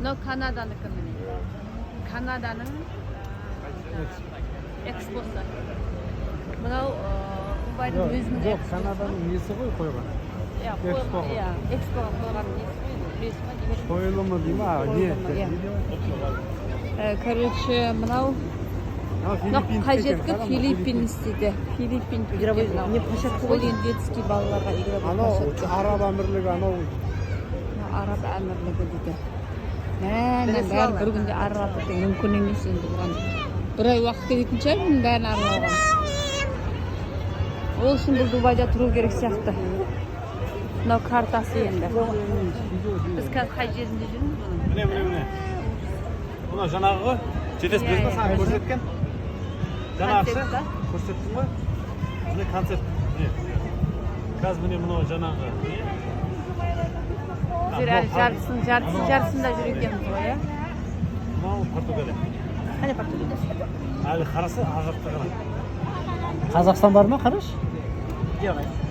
Мынау Канаданікі, міне. Канаданың экспосы. Мынау Дубайдың өзінің Жоқ, экспосы. Канаданың несі ғой қойған. Иә, Экспоға. Иә, экспоға қойған несі ғой енді, үлесі ма, не? Қойылымы дей ма? Не? Қойылымы, иә. Короче, мынау Мынау мынау Филиппин. Қай жердікі? Филиппин дейді. Филиппин. Игровой мынау. не площадка Ол ғой. енді детский, балаларға игровой Анау площадка. Араб Әмірлігі анау. Мынау Араб Әмірлігі дейді. Мә, бәрін бір күнде аралап біту мүмкін емес енді бұған. Бір ай уақыт кететін шығар бұның бәрін аралауға. Ол үшін бұл Дубайда тұру керек сияқты. Мынау картасы енді. Біз қазір қай жерінде жүрміз бұның? Міне, міне, міне, мынау жаңағы ғой, жетесіз, білесіз ба, саған көрсеткен жаңағысы. Концерт па? Көрсеттім ғой, міне, концерт, міне. Қазір, міне, мынау жаңағы не? Біздер әлі жартысында жүр екенбіз ғой, иә? Мынау Португалия. Қане Португалия? Әлі қараса, ар жақта, қара. Қазақстан бар ма, қарашы. Жоқ.